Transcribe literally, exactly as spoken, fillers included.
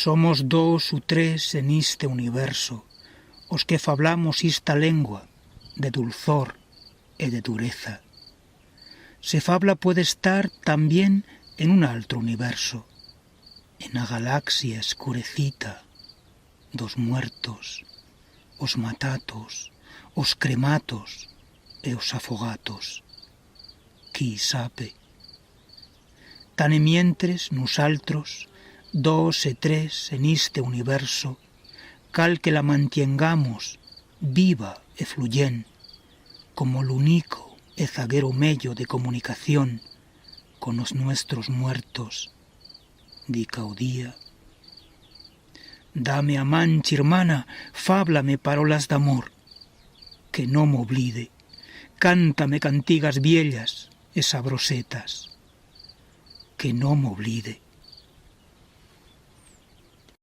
Somos dos u tres en iste universo os que fablamos ista lengua de dulzor e de dureza. Se fabla puede estar también en un altro universo, en a galaxia escurecita d'os muertos, os matatos, os crematos e os afogatos. Qui sape? Tant e mientres nusaltros, dos e tres en iste universo, cal que la mantiengamos viva e fluyent, como l'unico e zaguero medio de comunicación con os nuestros muertos, dica o día. Dame a man, chirmana, fáblame parolas d'amor, que no m'oblide, cántame cantigas viellas e sabrosetas, que no m'oblide.